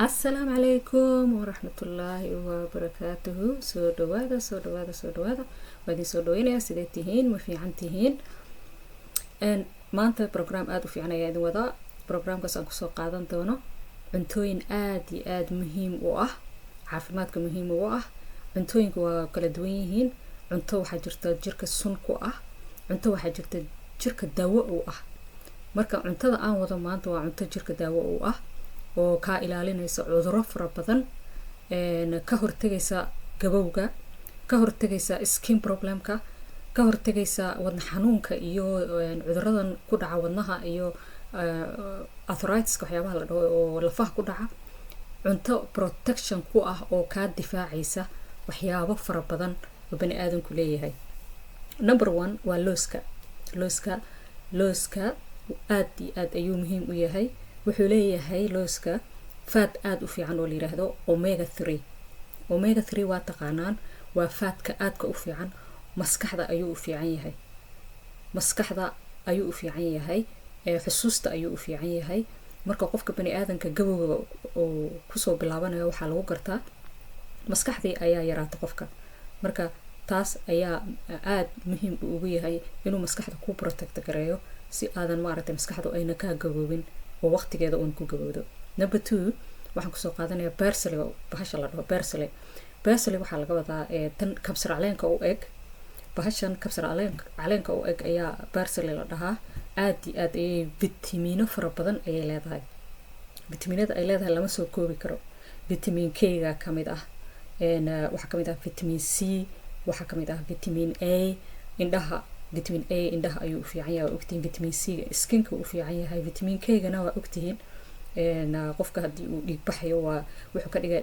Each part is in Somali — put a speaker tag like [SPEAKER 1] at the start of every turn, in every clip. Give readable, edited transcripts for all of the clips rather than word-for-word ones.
[SPEAKER 1] Asalaamu calaykum waraxmatullaahi wabarakaatuhu. Soo dhawaada, soo dhawaada, soo dhawaada. Waa idin soo dhaweynayaa. Sidee tihiin? Ma fiican tihiin? Maanta program aada u fiican ayaa idin wadaa. Programkaas aan kusoo qaadan doono cuntooyin aada iyo aada muhiim u ah, caafimaadka muhiim ugu ah. Cuntooyinka waa kala duwan yihiin. Cunto waxaa jirta jirka sun ku ah, cunto waxaa jirta jirka daawo u ah. Marka cuntada aan wado maanta waa cunto jirka daawo u ah oo kaa ilaalinaysa cuduro fara badan, ka hortagaysa gabowga, ka hortagaysa skin problemka, ka hortagaysa wadna xanuunka iyo cuduradan ku dhaca wadnaha iyo arthritis-ka, waxyaabaha la dhaho oo lafaha ku dhaca. Cunto protection ku ah oo kaa difaacaysa waxyaabo fara badan oo bani aadamku leeyahay. Number one waa looska. Looska, looska aad iyo aad ayuu muhiim u yahay. Wuxuu leeyahay looska fat aada u fiican oo la yiraahdo omega 3. Omega 3 waa taqaanaan, waa fatka aadka u fiican. Maskaxda ayuu u fiican yahay, maskaxda ayuu u fiican yahay, xusuusta ayuu u fiican yahay. Marka qofka bani aadanka gabowga uu kusoo bilaabanayo, waxaa lagu gartaa maskaxdii ayaa yaraata qofka. Marka taas ayaa aada muhiim ugu yahay inuu maskaxda ku protect gareeyo, si aadan, maaragtay, maskaxdu ayna kaa gaboobin oo waqtigeeda uun ku gabowdo. Number two waxaan kusoo qaadanaya parsley, bahasha la dhaho parsley. Parsley waxaa laga wadaa tan kabsar caleenka u eg. Bahashan kabsar caleenka u eg ayaa parsley la dhahaa. Aad iyo aad ayay vitamiino fara badan ayay leedahay. Vitaminada ay leedahay lama soo koobi karo. Vitamin K-ga kamid ah, waxaa kamid ah vitamin C, waxaa kamid ah vitamin A. Indhaha, vitamin A indhaha ayuu u fiican yahay, waa ogtihiin. Vitamin C skinka u fiican yahay. Vitamin K-gana waa ogtihiin, qofka haddii uu dhiig baxayo, waa wuxuu ka dhiga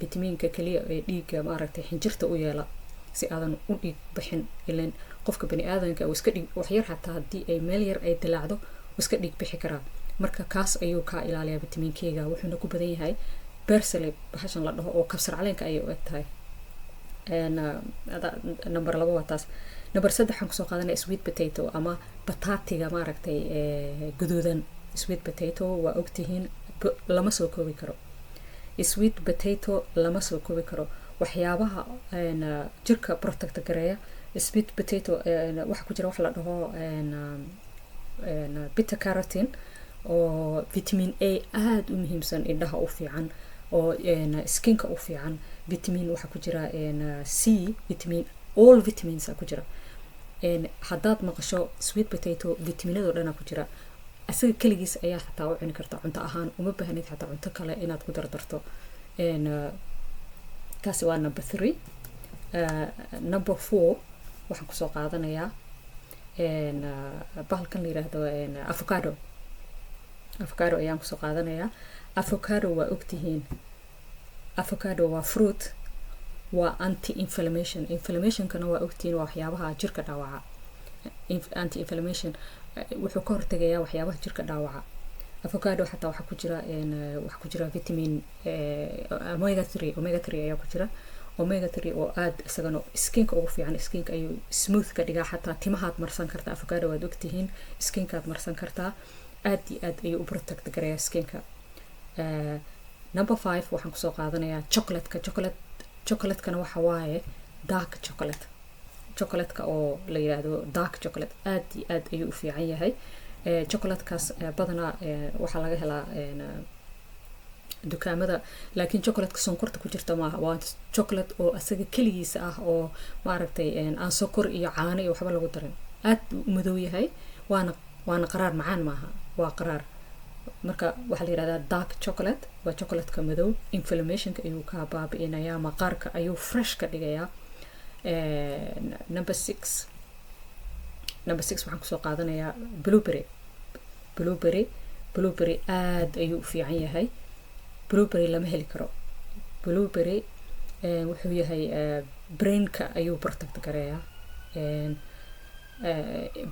[SPEAKER 1] vitamiinka keliya ee dhiigga, maaragtay, xinjirta u yeela si aadan u dhiig bixin. Ilan qofka bani aadanka uu iska dhiig waxyar, xataa haddii ay meel yar ay dilaacdo, uu iska dhiig bixi karaa. Marka kaas ayuu kaa ilaaliyaa vitamin K-ga, wuxuuna ku badan yahay parsley, bahashan la dhaho oo kabsar caleenka ayay u eg tahay. Number labo waa taas. Number saddex waxaan kusoo qaadanaya sweet potato ama bataatiga, maaragtay, guduudan. Sweet potato waa ogtihiin, lama soo koobi karo. Sweet potato lama soo koobi karo waxyaabaha jirka protect gareeya. Sweet potato waxaa ku jira wax la dhaho beta carotene oo vitamin A aada u muhiimsan, indhaha u fiican oo skinka u fiican. Vitamin waxaa ku jira C, vitamin, all vitamins ku jira. Haddaad maqasho sweet potato, vitaminado dhanaa ku jira. Isaga keligiis ayaa xataa u cuni karta cunto ahaan, uma baahnid xataa cunto kale inaad ku dardarto. Kaasi waa number three. Number four waxaan kusoo qaadanayaa bahalkan la yiraahdo avocado. Avocado ayaan kusoo qaadanayaa. Avocado waa ogtihiin, avocado waa fruit, waa anti inflammation. Inflammationkana waa ogtihiin, waa waxyaabaha jirka dhaawaca. Anti inflammation wuxuu ka hortagayaa waxyaabaha jirka dhaawaca. Avocado xataa waxaa ku jira vitamin omega 3. Omega 3 ayaa ku jira, omega 3 oo aada isagana skinka ugu fiican. Skinka ayuu smooth ka dhigaa, xataa timahaad marsan kartaa. Avocado waad ogtihiin, skinkaad marsan kartaa. Aad iyo aad ayuu u protect gareeyaa skinka. Number five waxaan kusoo qaadanayaa chocolateka. Chocolate, chocolatekana waxa waaye dark chocolate, chocolateka oo la yiraahdo dark chocolate aad iyo aad ayuu u fiican yahay. Chocolatekaas badanaa waxaa laga helaa dukaamada, laakiin chocolateka sonkorta ku jirta maaha. Waa chocolate oo asaga keligiisa ah oo, maaragtay, aan sokor iyo caano iyo waxba lagu darin. Aad buu u madow yahay, waana qaraar, macaan maaha, waa qaraar. Marka waxaa la yihahdaa dark chocolate, waa chocolateka madow. Inflammationka ayuu kaa baabi'inayaa, maqaarka ayuu fresh ka dhigayaa. Number six, number six waxaan kusoo qaadanayaa blueberry. Blueberry, blueberry aad ayuu u fiican yahay. Blueberry lama heli karo. Blueberry wuxuu yahay brainka ayuu protect gareeyaa,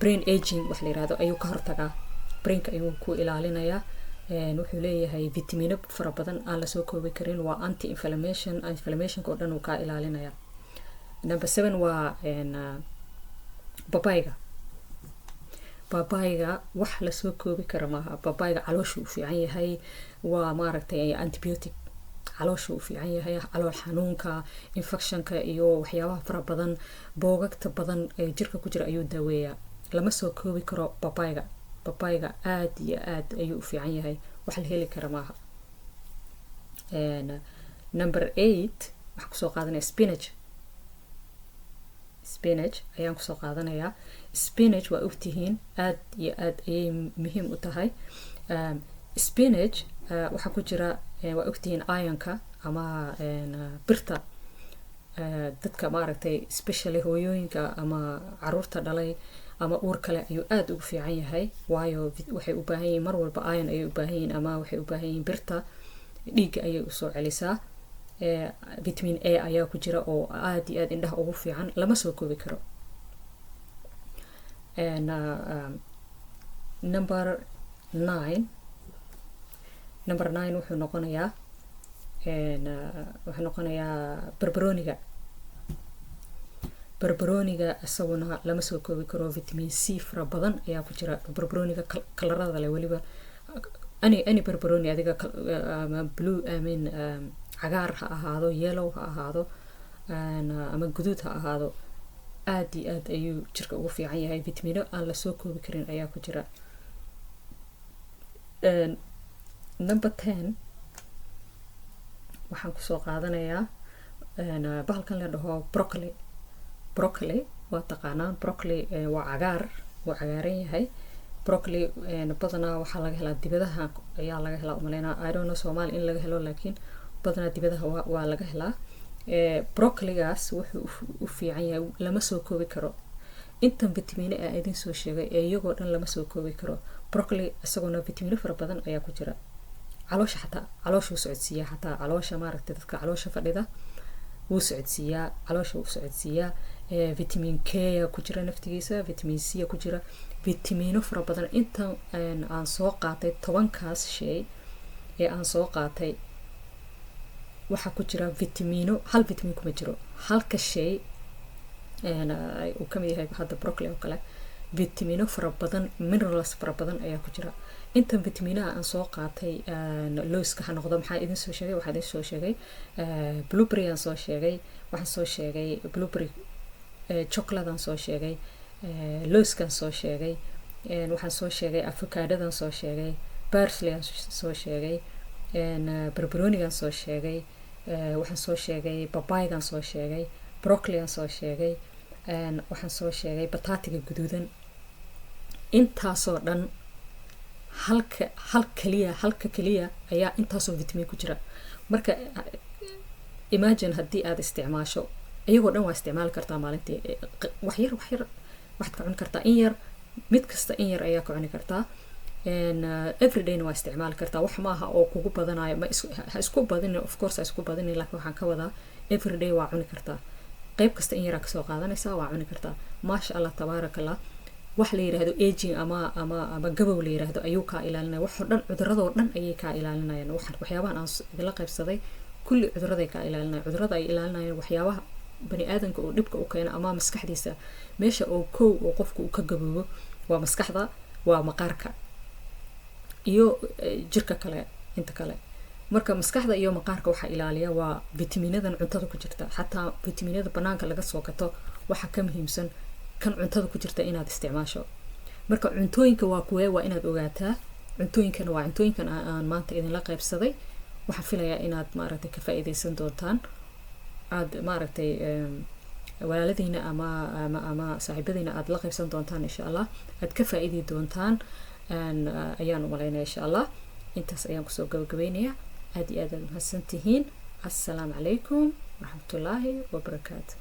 [SPEAKER 1] brain aging wax la yirahdo ayuu ka hortagaa, brainka ayuu ku ilaalinayaa. Wuxuu leeyahay vitamino fara badan aan lasoo koobi karin. Waa anti inflammation, inflammationka oo dhan uu kaa ilaalinaya. Number seven waa babayga. Babayga wax lasoo koobi kara maaha. Babayga caloosha u fiican yahay, waa maaragtay antibiotic. Caloosha u fiican yahay, calool xanuunka, infectionka iyo waxyaabaha fara badan, boogagta badan ee jirka ku jira ayuu daaweeyaa. Lama soo koobi karo babayga. Babayga aad iyo aad ayuu u fiican yahay, wax la heli kara maaha. Number 8 waxaan kusoo qaadanaya spinach. Spinach ayaan kusoo qaadanayaa. Spinach waa ogtihiin, aad iyo aad ayay muhiim u tahay. Spinach waxaa ku jira, waa ogtihiin, ironka ama birta. Dadka maaragtay, especially hooyooyinka ama caruurta dhalay ama uur kale ayuu aada ugu fiican yahay, waayo waxay u baahan yihiin mar walba iron ayay u baahan yihiin, ama waxay u baahan yihiin birta, dhiigga ayay usoo celisaa. Vitamin A ayaa ku jira oo aada iyo aada indhaha ugu fiican. Lama soo koobi karo. Number 9, number 9 wuxuu noqonayaa barbarooniga. Barbarooniga isaguna lama soo koobi karo. Vitamin C fara badan ayaa ku jira barbarooniga kalarada leh, weliba any barbarooni adiga, ama blue, I mean, cagaar ha ahaado, yellow ha ahaado, ama guduud ha ahaado, aad iyo aad ayuu jirka ugu fiican yahay. Vitamino aan lasoo koobi karin ayaa ku jira. Number 10 waxaan kusoo qaadanayaa bahalkan la dhaho broccoli. Broccoli waa taqaanaan. Broccoli waa cagaar, wuu cagaaran yahay. Broccoli badanaa waxaa laga helaa dibadaha ayaa laga helaa, umaleynaa. I don't know Soomaali in laga helo, laakiin badanaa dibadaha waa laga helaa. Broccoligaas wuxuu u fiican yahay lama soo koobi karo. Intan vitamino ee idin soo sheegay ee iyagoo dhan lama soo koobi karo. Broccoli isaguna vitamino fara badan ayaa ku jira. Caloosha xataa, calooshuu socodsiiyaa xataa, caloosha maaragtay, dadka caloosha fadhida wuu socodsiiyaa, caloosha wuu socodsiiyaa. Vitamin K ku jira naftigiisa, vitamin C ku jira, vitamino fara badan. Intan aan soo qaatay, 10kaas shay ee aan soo qaatay, waxaa ku jira vitamino. Hal vitamin kuma jiro halka shay uu kamid yahay hadda broccoli oo kale. Vitamino fara badan, minerals fara badan ayaa ku jira. Intan vitaminaha aan soo qaatay, lowska ha noqdo, maxaa idin soo sheegay? Waxaa idin soo sheegay blueberry aan soo sheegay, waxaan soo sheegay blueberry chocolate aan soo sheegay, lowskaan soo sheegay, waxaan soo sheegay avocadodan soo sheegay, parsley aan soo sheegay, barbaronigan soo sheegay, waxaan soo sheegay babaygan soo sheegay, broccoli aan soo sheegay, waxaan soo sheegay bataatiga guduudan. Intaasoo dhan halka hal kaliya, halka kaliya ayaa intaasoo vitamin ku jira. Marka imagine haddii aad isticmaasho iyagoo dhan, waa isticmaali kartaa maalintii wax yar, wax yar waxaad ka cuni kartaa, in yar, mid kasta in yar ayaa ka cuni kartaa. Everydayna waa isticmaali kartaa. Wax maaha oo kugu badanayo. Ma ha isku badinin, of course ha isku badinin, laakiin waxaan ka wadaa everyday waa cuni kartaa. Qayb kasta in yaraa kasoo qaadanaysaa, waa cuni kartaa. Maasha Allah, tabaaraka Allah. Wax la yiraahdo aging ama gabow la yiraahdo ayuu kaa ilaalinaya. Waxoo dhan, cuduradoo dhan ayay kaa ilaalinayaan. Waxyaabahan aan idinla qaybsaday kulli cuduraday kaa ilaalinayaan. Cudurada ay ilaalinayaan, waxyaabaha bani aadamka uu dhibka u keeno ama maskaxdiisa, meesha oo kow oo qofku uu ka gaboobo waa maskaxda, waa maqaarka iyo jirka kale inta kale. Marka maskaxda iyo maqaarka waxaa ilaaliya waa vitaminadan cuntada ku jirta. Xataa vitaminada banaanka laga soo gato waxaa ka muhiimsan kan cuntada ku jirta inaad isticmaasho. Marka cuntooyinka waa kuwee? Waa inaad ogaataa cuntooyinkan. Waa cuntooyinkan aan maanta idinla qaybsaday. Waxaan filayaa inaad maaragtay ka faa'iideysan doontaan, aad maaragtay walaaladiina ama saaxiibadiina aad la qaybsan doontaan, insha Allah aad ka faa'iidi doontaan ayaan umalaynaya, insha Allah. Intaas ayaan kusoo gabagabeynayaa. Aad iyo aad aad mahadsan tihiin. Assalaamu calaykum waraxmatullaahi wabarakaatu.